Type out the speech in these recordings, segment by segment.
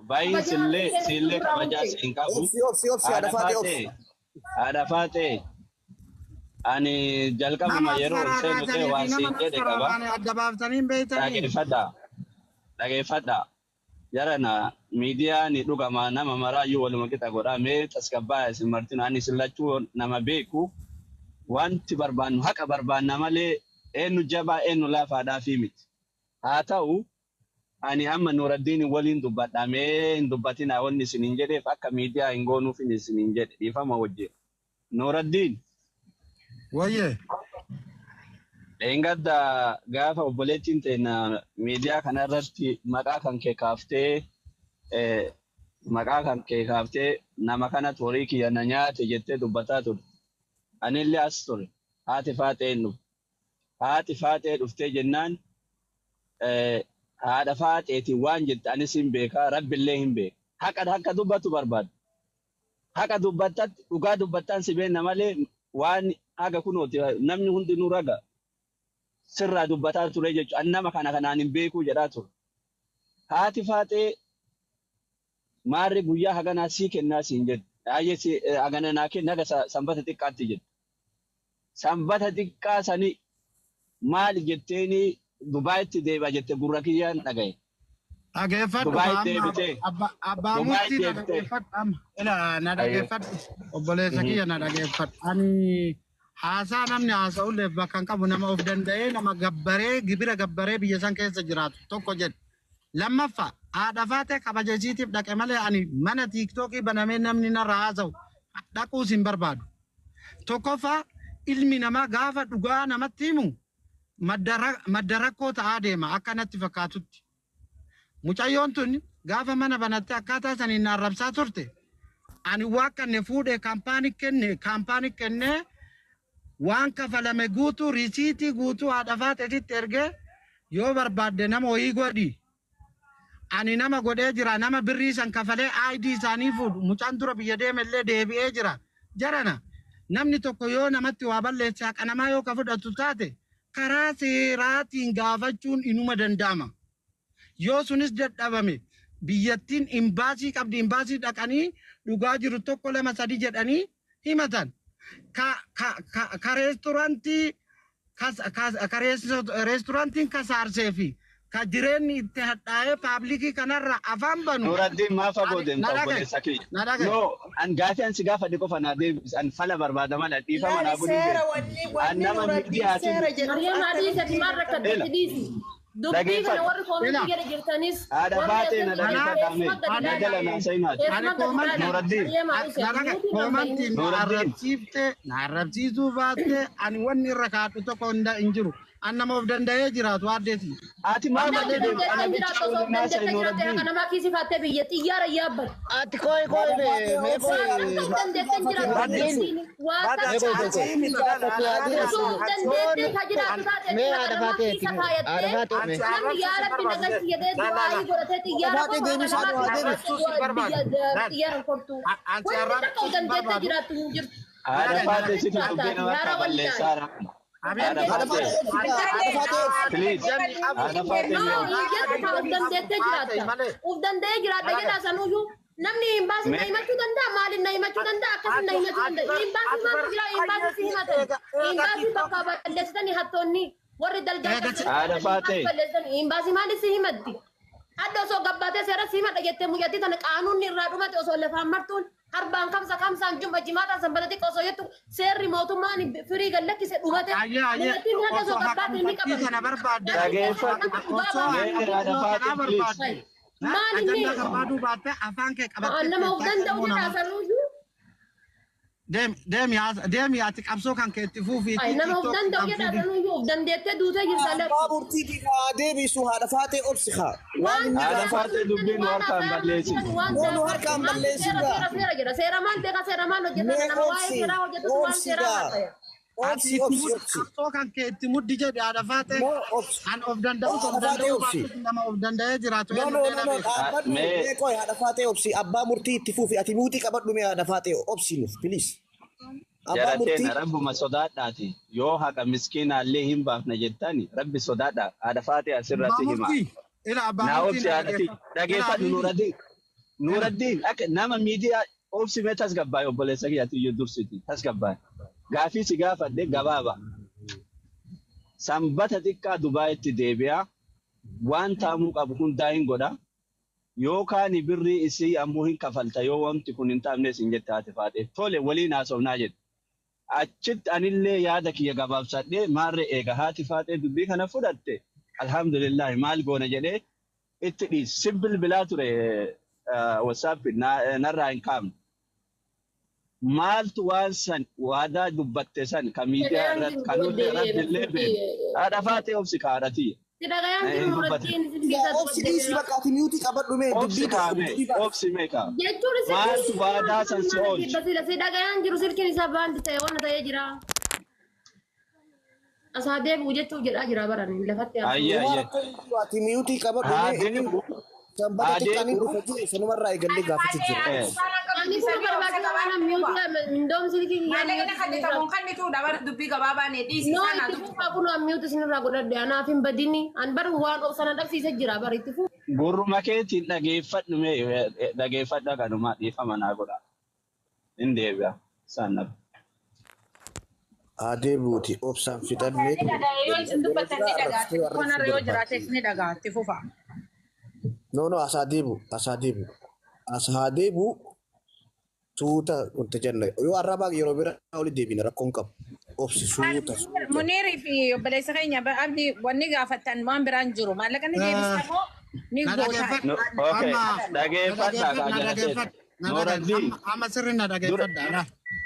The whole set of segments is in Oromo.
Bayin Kabajaa sillee harki sillee kennu kabajaa irraa siin qabu. Obsi, obsi, obsi, haadha Haadha faatee obsi. faatee, haadha faatee, ani jalqabuma Nama yeroo ol seenu ta'e asfaraaraatanii fi waan nama siin jedhe qaba. asfaraaraane adda baaftanii hin beektanii. Dhageeffadhaa, dhageeffadhaa. Jarana miidiyaa ni dhugama nama maraayyuu waluma qixa godha. Mee tasgabbaa isin martin ani isin lachuu nama beeku. Wanti barbaannu haqa barbaanna malee eenyu jabaa eenyu laafaadhaa fi miti. Haa ta'u, ani amma Nuuraddiin waliin dubbadha. Mee hin dubbatinaa wanni isin hin jedheef akka miidiyaa hin goonuuf isin hin jedhe dhiifama wajjin. Nuuraddiin Wayyee. dheengadda gaafa obboleettiin teenya miidiyaa kanarratti maqaa kan kee kaaftee, maqaa kan kee kaaftee nama kanatu horii kiyya na nyaate jettee dubbataa turte. Anillee as ture. Haati faaxee hin dhufte. Haati faaxee dhuftee jennaan, haadha faaxeetiin waan jette anis hin beekaa, rabbillee hin beeka. Haqa akka dubbatu barbaadu. Haqa dubbattatti dhugaa dubbattaan si beekna malee waan haga kunooti namni hundinuu raga sirraa dubbataa ture jechuudha. Ani nama kana kanaan hin beekuu jedhaa ture. Haati faaxee maarri guyyaa haganaa sii kennaa siin jedhu. Ayyee si hagana naa kenna haga sanbata xiqqaatti jedhu. Sanbata xiqqaa sani maali jetteeni Dubaayitti deebi'a jette gurra kiyyaan dhagaye. Dhageeffadhu Dubaayitti amma deebitee. abbaa Dubaayitti murtii na deebitee. dhageeffadhu amma. Ila na Ayyee. dhageeffadhu obboleessa kiyya na dhageeffadhu. Ani haasaa namni haasa'ullee bakka hin qabu, nama of danda'ee, nama gabbaree gibira gabbaree biyya san keessa jiraatu tokko jedhe. Lammaffaa, haadha faatee kabaja isiitiif dhaqe malee ani mana TikTokii banamee namni narra haasa'u dhaquus hin barbaadu. Tokkoffaa, ilmi namaa gaafa dhugaa namatti himu madda rakkoo ta'aa deema akka natti fakkaatutti. Mucayyoon tun gaafa mana banattee akkaataa saniin na arrabsaa turte, ani waan kanne fuudhee kaampaanii kenne, kaampaanii kennee waan kafalame guutuu, risiitii guutuu haadha faateetitti ergee, yoo barbaadde nama wayii godhi. Ani nama godhee jira, nama birrii san kafalee ID isaanii fuudhu. Mucaan dura biyya deeme illee deebi'ee jira. Jarana, namni tokko yoo namatti waa balleesse, haqa namaa yoo ka fudhatu taate, karaa seeraatiin gaafachuun inuma danda'ama. Yoo sunis dadhabame, biyyattiin imbaasii qabdi, imbaasii dhaqanii dhugaa jiru tokko lama sadi jedhanii himatan. Ka ka ka ka reestorantii kas ka reestorantiin kasaarsee fi ka jireenyi itti hadhaa'ee publicii kanarra afaan banu. Nuuraddiin maaf fagoo Ani deemta na dhagaye, obboleessa kiyya? na dhagaye. No, an gaafii an si gaafadhe qofa naa deebisi. An fala barbaada malee dhiifama Laali naa godhin seera beeku. wanni An wanni nama Nuuraddiin miidiyaatiin seera jedhuuf Mariyaam akkamitti adiisati maal himattama? rakkattetti Ela dhiisi. Dubbii kana dhageeffadhu. warri Ila commentii jala jirtanis Haadha warri faatee na asirratti kanaaf dhageeffadhaa mee. keessuma gadi Na ani ilaala. jala naa seenaati. ani Keessuma gadi ilaala. commentii Nuuraddiin. Mariyaam Adiise na dhaga nuutii kan commentiin bahini. na Nuuraddiin. arrabsiifte, na arrabsiisuu baatte, ani wanni irra kaadhu tokko hin jiru. An nama of danda'ee jiraatu addeeti. Ati maaf Nama achi of deemta? Ana dandeettee bicha jiraattu, osoo of waliin haasa'e dandeettee jiraatte Nuuraddiin. haqa namaa kiisifattee biyya xiyyaara yaabbatu. Ati koi koi Haadha me faatee me obsi. koi Waan akka of dandeettee hin jiraattu Nuuraddiin biyyattiin waa me takka koi koi koi. osoo of dandeettee ka jiraattu taate Me haqa haadha namaa faatee kiisa me haadha kaayattee faatee me. namni yaa rabbi nagalchi jedhee du'aayii godhatee Haadha xiyyaara faatee qofa haqa deebisaa namaa nu haa kiisa deebisu. kaayattee biyya xiyyaara hin kortu. Wanti takka of dandeettee jiraattu hin jirtu. Haadha Of faatee dandeettee situ dubbii jiraattaati nama yaara harkaa wallaahi. balleessaara. Haadha Haadha faatee. faatee obsi kaa. Haadha faatee obsi. Please. Haadha faatee No, mee obsi. hin jettu kaa of dandeettee jiraatta. Of danda'ee jiraadha jedhaa sanuyyuu namni imbaasii na Mee himachuu danda'a, maaliin na himachuu danda'a, akkasin na himachuu danda'a. Imbaasii maaltu jira? Imbaasii si himatan. Imbaasii bakka balleessitanii hattoonni warri dalgaa Eega cabsanii Haadha imbaasii faatee. balleessitanii imbaasii maaliif si himatti? Adda osoo gabbaatee seera si himadha jettee mucattii tana qaanuunni irraa dhumate osoo lafaan martuun harbaan kamsa kamsaan jum'a jimaataan sanbata xiqqoo osoo jettu seerri mootummaan firii gad lakkise dhumate Ayyee ayyee mucattiin hadda osoo osoo gabbaate inni haqamfattii qabamti. kana barbaadde Namni seera Dhageeffadhu. namni dhugaa osoo baafata. Mee haadha haqamfattii faatee kanaa please. barbaadde Maal inni ajandaa barbaaduu baatte afaan kee qabattee nama of teessaa danda'u ilmoo jedhaa namaa. sanuyyuu. Deemi deemi deemi, ati qabsoo kan kee itti fuufiitii Ay, nama of TikTok danda'u kan jedhaa fuudhi. sanuyyuu of dandeettee duutee jirta Abbaa lakki. murtiitiif haa deebisu, haadha faatee obsi haa. Waan Waan inni Haadha gaafatu. faatee dubbii nu waan harkaan haasa'aa balleessin. jiran waan No, nu seera harkaan maaltu balleessin seera gaa. seera seera jedha, seera maal beeka, seera maal hojjeta, Mee nama waa'ee obsi. seeraa hojjetutu waan Obsi seeraa gaa. haasaya. Ati Obsi, itti obsi, muddi, obsi. qabsoo kan kee itti muddi jedhi haadha faatee. No, obsi. An of danda'us of Haadha faatee danda'uu obsi. baattus nama of danda'ee jiraatu No, no, eenyullee no, na no, beeka. dhaabbadhu. Mee Mee qoy, haadha faatee obsi. Abbaa murtii itti fuufi. Ati muutii qabadhu mee, haadha faatee obsi nuuf, please. Abbaa jarateen murtii. rabbuma sodaadhaati. Yoo haqa miskiinaallee hin baafna jettani rabbi sodaadha. Haadha faatee Abbaa asirratti hima. murtii ila abbaa Naa murtii obsi na haadhati dhageeffadhu. Ila dhageeffadhu habiibi Nuuraddiin. Nuuraddiin akka nama miidiyaa obsi mee tasgabbaa'e obboleessa kiyyaatti iyyuu dursiti tasgabbaa'e. Gaafii si gaafadhe gabaaba. Sanbata xiqqaa Dubaayitti deebi'a. Waan taamuu qabu hundaa hin godha. Yookaan birrii isii ammoo hin kafalta yoo wanti kun hin taamne isin jette haati faatee. Tole waliin haasofnaa jette. Achitti anillee yaada kiyya gabaabsadhee maarree eega haati faatee dubbii kana fudhatte. Alhamdulillahi maal goona jedhee itti dhiis. Si bilbilaa ture WhatsApp narraa hin kaafne. Maaltu waan san waadaa dubbatte san ka miidiyaa irratti kan nuti irratti illee beeknu. Haadha faatee obsi kaadhatii. Si dhagayaan jiru Nuuraddiin silkii isaa Obsi dhiisi bakka ati mute qabadhu mee Obsi dubbii kaame dubbii baas. Obsi meeqa. Jechuun Maaltu waadaa san si oolche? Si dhagayaan jiru silkiin isaa baanti ta'e waan ta'ee jira. Asaa deebi'u jechuuf jedhaa jira barani lafatti hafu. Ayyee Waan ayyee. akka hin jiru ati mute qabadhu Haa mee inni deebi'u. sanbata Haa xiqqaan hin deebi'u. dhufa jee sanumarraa eegallee gaafachuu jira. Ani kun barbaachisaa waan mute indoom silkii kiyyaa Maallaqni mute kan isinirraa. kannituudha bara dubbii gabaabaan dhiisi No sana itti fufaa kun mute isinirraa godhadhe anaaf hin badini. An bar waan obsana dhabsiise jira bar itti fufa. Gurruma keetiin dhageeffadhu mee dhageeffadha kanuma dhiifama naa godha. Hin deebi'a. Isaan nabi. Haa deebi'uuti obsaan fixannee Ni dhagaa yoo isin dubbattan ni dhagaa. arrabsitee Kanarra arrabsuu yoo jiraate barbaaddi. ni dhagaa itti fufa. No no, asaa deebi'u, asaa deebi'u, asaa deebi'u, suuta wanta jenna yoo arrabaa yeroo bira oli deebina rakkoon qabu obsi suuta suuta. Muniirii fi obboleessa keenya Abdii wanni gaafattan waan biraan jiru. Maallaqa ni deebista moo ni Na goota? dhageeffadhu. No, okay. Amma na Dhageeffadhaa dhageeffadhu, kaa na jala seeta. dhageeffadhu, na dhageeffadhu. Nuuraddiin Amma amma sirri na dura dhageeffadha. Ala.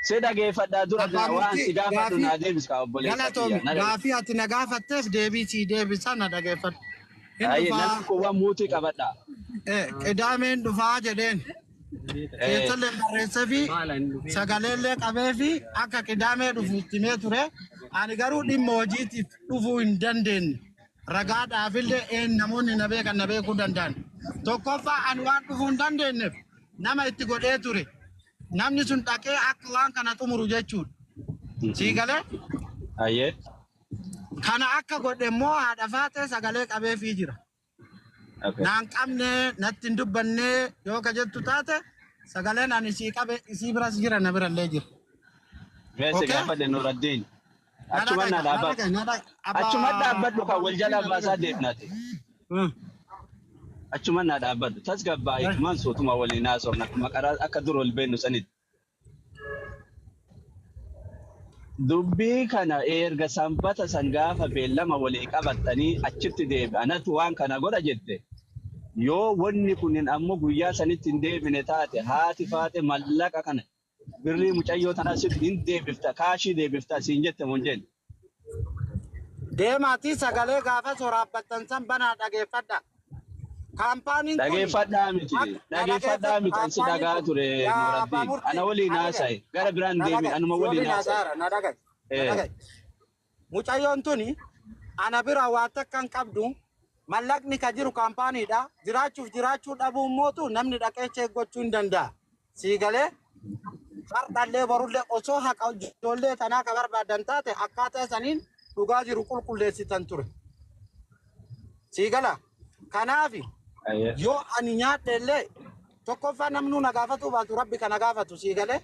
si dhageeffadhaa dura Abbaa waan murtii si gaafadhu gaafii naa deebis kaa obboleessa kiyya. galatoomi Na dhageeffadhu. gaafii ati na gaafatteef deebii sii deebisa na dhageeffadhu. Hin Ayyee dhufaa namni kun waan mute qabadhaa. Qidaameen dhufaa jedheen keessallee barreessee fi sagaleellee qabee fi akka qidaamee dhufu itti himee ture. Ani garuu dhimma hojiitiif dhufuu hin dandeenye. Ragaadhaafillee een namoonni na beekan na beekuu danda'an. Tokkoffaa ani waan dhufuu hin dandeenyeef nama itti godhee ture. Namni sun dhaqee akka waan kana xumuru jechuudha. Sii galee Ayyee. kana akka godhe immoo haadha faatee sagalee qabeefii jira. Okay. Naan qabne natti hin dubbanne yoo ka jettu taate sagaleen ani isii qabe isii biras jira na birallee jira. Mee si Okay? gaafadhe Nuuraddiin. Na Achuma dhaga'i, na na dhaabbadhu. dhaga'i, na dhaga'i. Achuma Abbaa dhaabbadhu kan abbaa wal murtii jala na baasaa dhaga'i. deemnaati. Achuma na dhaabbadhu. Tasgabbaa'itumaan suutuma waliin haasofna. Akkuma karaa akka dur ol beennu sanitti. Dubbii kana erga sanbata san gaafa beellama walii qabattanii achitti deebi'a. Anatu waan kana godha jette. Yoo wanni kunin ammoo guyyaa sanitti hin deebine taate haati faate mallaqa kana birrii mucayyoo tanaa sitti hin deebifta kaashii deebifta siin jette mun jenne. Deemaatii sagalee gaafa soraabbattan san banaa dhageeffadha. Kaampaaniin kun Dhageeffadhaa miti. na Dhageeffadhaa dhageeffadhu. miti. Ansi Kaampaaniin dhagaa kun ture yaa abbaa Nuuraddiin. murtii Ana waliin na dhaga'i. haasa'i. Gara biraan Na deemin. dhaga'i. Anuma Si waliin waliin haasa'i. haasaara. Na dhaga'i. Na dhaga'i. Mucayyoon tuni ana bira waa takka hin qabdu. Mallaqni ka jiru kaampaaniidha. Jiraachuuf jiraachuu dhabuu mootu namni dhaqee check gochuu hin danda'a. Sii galee hardhallee borullee osoo haqa ijoollee tanaa ka barbaadan taate akkaataa saniin dhugaa jiru qulqulleessitan ture. Sii gala. Kanaafi yoo ani nyaadhe illee tokkoffaa namnuu na gaafatu baatu rabbi kana gaafatu sii galee.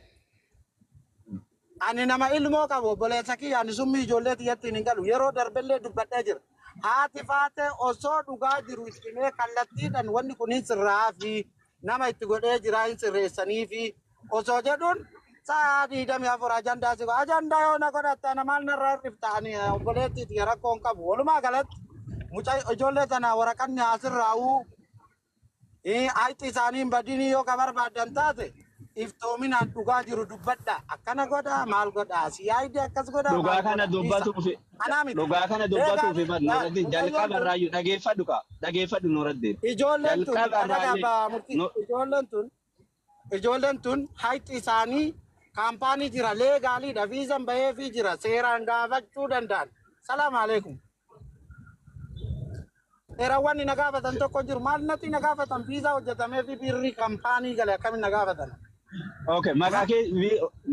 Ani nama ilmoo qabu obboleessa kiyya ani summii ijoollee tiyyattiin hin galu yeroo darbellee dubbadhee jira. Haati faatee osoo dhugaa jiru itti himee kallattiidhaan wanni kun hin sirraa fi nama itti godhee jira hin sirreessanii fi osoo jedhuun sa'a 24 ajandaa si godha. Ajandaa yoo na godhatte ana maal narraa hir'ifta ani obboleettii tiyya rakkoo hin qabu. Walumaa galatti mucaa ijoollee tana waraqanni asirraa'uu Hayxi isaanii hin badinii yoo ka barbaadan taate iftoominaan dhugaa jiru dubbadha. Akkana godhaa maal godhaa si yaayidee akkas godhaa Dhugaa maal kana godhaa dhiisa. dubbatuufi Anaa miti. dhugaa kana dubbatuufi Eegaa bar Nuuraddiin mucayyoon jalqaba tun irraayyuu dhageeffadhu kaa dhageeffadhu Nuuraddiin ijoolleen tun jalqaba dhagagaa irraayyuu abbaa murtii ijoolleen tun hayxi isaanii kaampaanii jira legally dha viizan baheefii jira seeraan gaafachuu danda'an. Salaam aleekum. Seerawwan na gaafatan tokko jiru maal natti na gaafatan viizaa hojjetamee fi birrii kaampaanii gale akkamiin na gaafatan? Okay, maqaa kee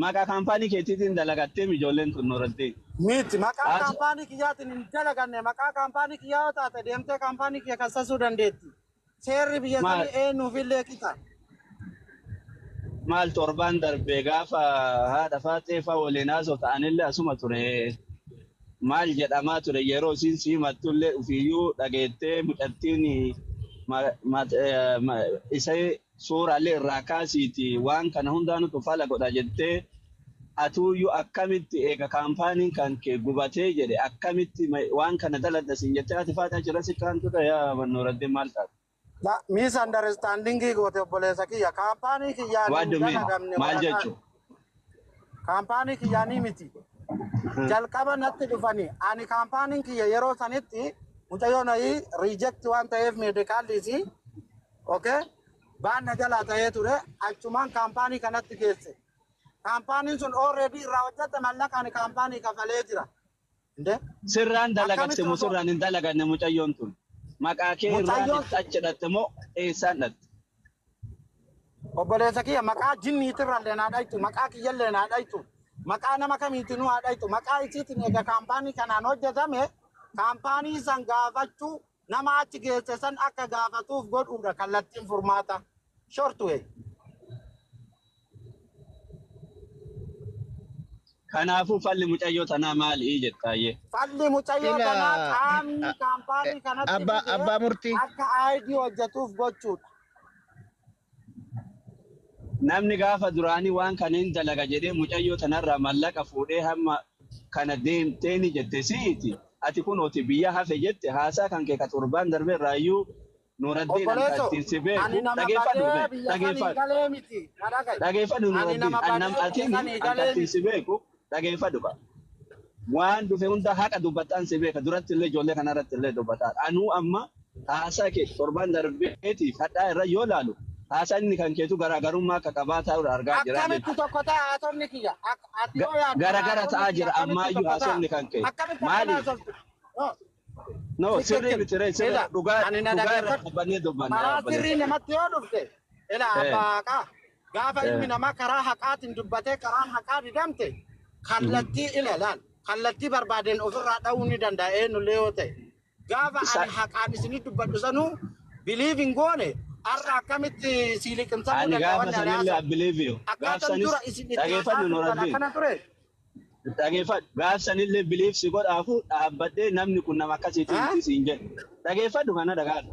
maqaa kaampaanii keetiitiin dalagattee ijoolleen tun Nuuraddiin. Miti maqaa As kaampaanii kiyyaatiin hin dalaganne maqaa kaampaanii kiyyaa yoo taate deemtee kaampaanii kiyya kassasuu dandeetti. Seerri biyya maal sanii eenyuufillee qixa. Maal torbaan darbee gaafa haadha faaxee fa'aa waliin haasoo ta'anillee asuma ture. Maal jedhamaa ture yeroo isiin simattullee ofiiyyuu dhageettee mucattiin isa suuraalee irraa kaasiiti waan kana hundaanuu fala godha jettee atuuyyuu akkamitti eega kaampaaniin kan kee gubatee jedhe akkamitti waan kana daladda siin jettee ati faaxaa jira si kaan ture yaa Nuuraddin maal taate? Misunderstandingii goote obboleessa kiyya. Kaampaanii kiyyaan What hin do you mean? dalagamne Maal waraqaan. jechuun? Kaampaanii kiyyaanii miti. Jalqaba natti dhufanii ani kaampaaniin kiyya yeroo sanitti mucayyoon wayii reject waan ta'eef meedikaalliisi. Okay? Baan na jalaa ta'ee ture achumaan kaampaanii kanatti geesse. Kaampaaniin sun already irraa hojjette mallaqa ani kaampaanii kafalee jira. Inde? Sirraan dalagatte Akkamitti moo osoo sirraan hin dalaganne mucayyoon tun? Maqaa kee irraan mucayyoon itti achi dhatte moo eessaan dhatte? Obboleessa kiyya maqaa jinniitirrallee naa dhaytu, maqaa kiyyallee naa dhaytu, maqaa nama kamiitinuu haa dhaytu, maqaa isiitiin eega kaampaanii kanaan hojjetame kaampaanii san gaafachuu nama achi geesse san akka gaafatuuf godhuudha kallattiin furmaata. Short way. Kanaafuu falli mucayyoo tanaa maali jettaayyee? Falli mucayyoo Ila tanaa qaamni kaampaanii kanatti abbaa fidee abbaa murtii akka ID hojjetuuf gochuudha. Namni gaafa duraanii waan kana hin dalaga jedhee mucayyoo tanarraa mallaqa fuudhee hamma kana deemtee ni jette si'iti. Ati kunooti biyya hafe jette haasaa kan kee ka torbaan darbe irraayyuu Nuuraddin an Obboleesso, ittiin si ani beeku nama dhageeffadhu badee mee biyya sanii dhageeffadhu. galee miti. Na dhaga'i. Dhageeffadhu Ani Nuuraddin nama an nam badee biyya atiin sanii an ka galee ittiin miti. si beeku dhageeffadhu ka. Waan dhufe hunda haqa dubbataan si beeka duratti illee ijoollee kanarratti illee dubbataa. Anuu amma haasaa kee torbaan darbeetiif hadhaa irra yoo laalu haasaa inni kan keetu garaagarummaa akka qabaataa argaa jira Akkamitti jechuudha. tokko ta'a haasofni kiyya? Ati yoo yaadde Garagara haasofni ta'aa kiyya jira akkamitti ammaayyuu tokko ta'a? haasofni kan kee. Akkamitti akkana Maaliif? haasoftu? No, No, sirrii tikkittil. miti ree sirrii Ila, dhugaa ani na dhugaa irra dhaggeeffadhu. dhaabbannee dubbanna yaa Karaa sirrii obboleessa. namatti yoo dhufte, ila abbaa haqaa. Gaafa ilmi namaa karaa haqaatiin dubbatee karaan haqaa didamte, kallattii ila laal. Kallattii barbaadeen ofirraa dha'uu ni danda'a eenyullee yoo ta'e. Gaafa ani haqaan isinii dubbadhu sanuu biliif hin goone har'a akkamitti sii liqimsamuu Ani danda'a gaafa wanni ani sanillee haasa'u. I believe you. Gaaf Akkaataan sanis dura isin itti dhageeffadhu haasaa turtan Nuuraddin. akkana ture. Dhageeffadhu. Gaaf sanillee believe si godhaafu dhaabbadhee namni kun nama akkasiitiin Ha? miti siin jedhe. Dhageeffadhu kana dhagaadhu.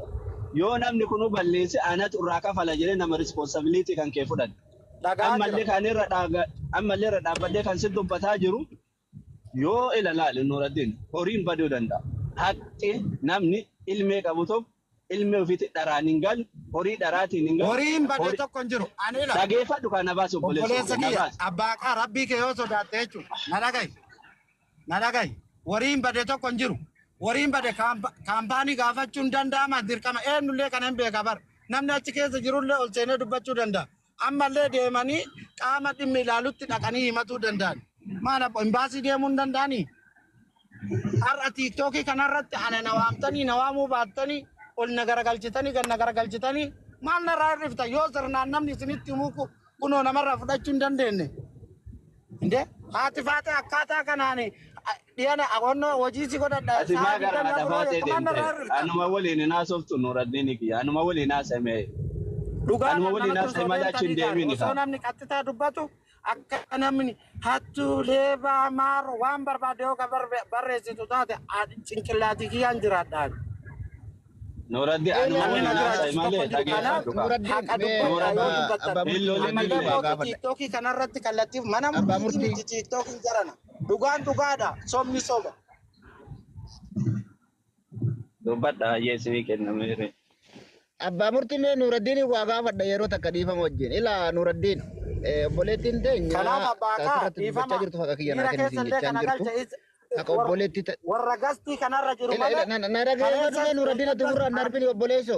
Yoo namni kun balleesse anatu irraa kafala jedhee nama responsibility kan kee fudhate. Dhagaa Ammallee jira. kan irra ammallee irra dhaabbadhee kan si dubbataa jiru yoo ilaalaale Nuuraddin horiin baduu danda'a. Haqi namni ilmee qabu tokko ilmee ofiitti dharaan hin galu, horii dharaatiin hin galu. Horiin bade tokko hin jiru. Ani ila Dhageeffadhu kana baasi obboleessa obboleessa koo, na kiyya baasi. abbaa qaa rabbii kee yoo sodaatte jechuudha. Na dhaga'i. Na dhaga'i. Horiin bade tokko hin jiru. Horiin bade kaampaanii gaafachuun hin danda'ama dirqama eenyullee kana hin beeka bara. Namni achi keessa jirullee ol seenee dubbachuu danda'a. Ammallee deemanii qaama dhimmi ilaalutti dhaqanii himatuu danda'an. Maal abbo imbaasii deemuu hin danda'anii? Har'a tiiktookii kanarratti ana na waamtanii na waamuu baattanii ol na garagalchitanii gad na garagalchitanii maal narraa hir'ifta yoo sirnaan namni isinitti himuu kunoo namarraa fudhachuu hin dandeenye. Inde haati faatee akkaataa kanaan dhiyana onnoo hojii si godhadha Ati sa'a maa gara digdamii haadha afur faatee hojjetta maal deemte? narraa hir'ifta. Anuma waliin hin haasoftu Nuuraddin kiyya. Anuma waliin haasa'ame. Anuma Dhugaadhaan waliin namatti haasa'e osoo malee achi hin deemtanii gaarii deemini osoo kaa. namni qaxxitaa dubbatu akka namni hattuu leebaa maaro waan barbaade yoo ka barreessitu taate cinqillaatii kiyyaan jiraadhaan. Nuuraddin anuma Namni waliin na haasa'e jiraachisu tokko malee hin jiru. Kanaaf dhageeffadhu kaa. Nuuraddin haqa mee dubbadhaa yoo abbaa dubbattan. abbaa Hin murtii lolin Nuuraddin Ammallee waa mootu gaafadha. tiiktookii kanarratti kallattiif mana Abbaa murtiitii murtii miti tiiktookiin jarana. Dhugaan dhugaadha. Sobni soba. Dubbadha hayyee isinii kennameere. Abbaa murtii mee Nuuraddin waa gaafadha yeroo takka dhiifama wajjin. Ilaa Nuuraddin obboleettiin teenya Kanaaf abbaa kaa asirratti dubbachaa dhiifama jirtu haqa kiyya naa dhiira kenni siin keessallee jechaan kana jirtu. galcha Haqa obboleettii warra gastii kanarra jiru ila ila malee na na dhageeffadhu kaleessa mee Nuuraddin ati gurraan darbini obboleesso.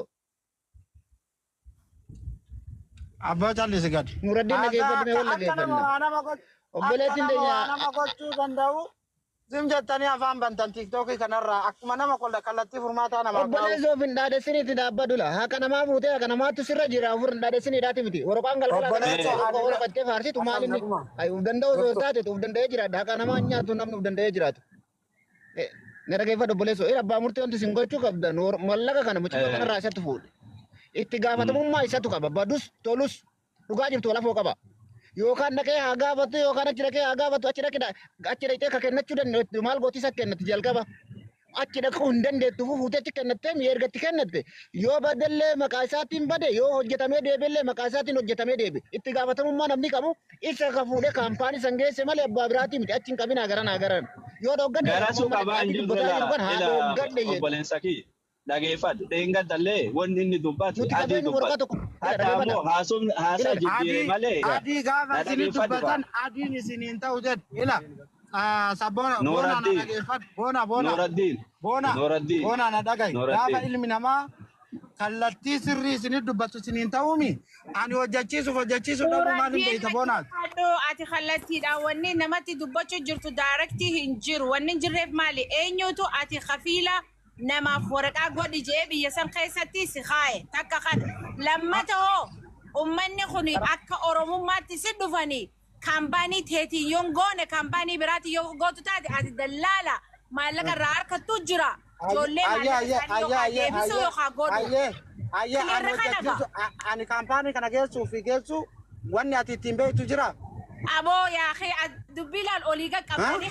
Abbaa callisi gadi. Nuuraddin Haasaa dhageeffadhu mee akka wal akka nama dhageeffanna. waa nama goch akka Obboleettiin nama teenya waa nama gochuu danda'u zim jettanii afaan bantan tiiktookii kanarraa akkuma nama kallattii furmaataa namaaf kaa'u. Obboleessoo of hin dhaadessiniitti dhaabbadhu la. Haqa namaa fuutee haqa namaatu sirra jira ofirra hin dhaadessiniidhaati miti. Waraqaan galgala kana Obboleessoo tokko ani waraqattee faarsitu maal akkam inni? naguma. Ay uf danda'u osoo Doktor. taate uf danda'ee jiraadha. Haqa namaa hin nyaatu namni uf danda'ee jiraatu. Na dhageeffadhu obboleessoo. Ila abbaa murtii wanti isin gochuu qabdan mallaqa kana mucayyoo kanarraa isatti fuudhe. Itti gaafatamummaa isatu qaba. Badus tolus Dhugaa jirtu lafoo qaba. Yookaan dhaqee haa gaafatu yookaan achi dhaqee haa gaafatu achi dhaqee achi dhaqee ka kennachuu dandeettu maal gooti isa kennatti jalqaba. Achi dhaquu hin dandeettu fuutee achi kennattee mi'a ergatti kennatte yoo badellee maqaa isaatiin bade yoo hojjetamee deebiillee maqaa isaatiin hojjetamee deebi itti gaafatamummaa namni qabu isa ka fuudhee kaampaanii san geesse malee abbaa biraatii miti achi hin qabinaa garanaa garan yoo dhooggadhe Garasuu qabaa hin jirtu dubbataa jiru kan haa ila dhooggadhe jedhe. obboleessa kiyya. Dhageeffadhu. Dheengadallee wanni inni dubbatu Nuti adii qabeenyi waraqaa dubbatu. tokko Hatta ammoo haasofni haasaa jijjiire Adii malee. adii gaafa Na isinii dhageeffadhu dubbatan adiin isiniin ta'u jedhu ila sabboona boona na Nuuraddiin. dhageeffadhu boona boona Nuuraddiin. boona Nuuraddiin. boona na dhagahi gaafa Nuuraddiin. ilmi namaa kallattii sirrii isinii dubbatu isiniin ta'uumi ani hojjechiisuuf hojjechiisuu dhabuu maaliin beeyta boonaas. Ati kallattiidhaan wanni namatti dubbachuu jirtu daarektii hin jiru. Wanni hin jirreef maali? Eenyutu ati kafiila namaaf waraqaa godhi jee biyya san keessatti si kaaye takka kana. Lammata hoo ummanni kun akka Oromummaatti si dhufanii kaampaanii teetiin yoo goone kaampaanii biraatiin yoo gootu taate ati dallaala maallaqa irraa harkattu jira. Ijoollee maallaqa isaanii yookaan deebisuu yookaan godhu. Ayyee, ayyee, ani Irra kana hojjechiisu, ani kaampaanii kana geessuu fi geessu wanni ati ittiin beektu jira. Aboo yaaqee dubbii laal olii qaqqabanii.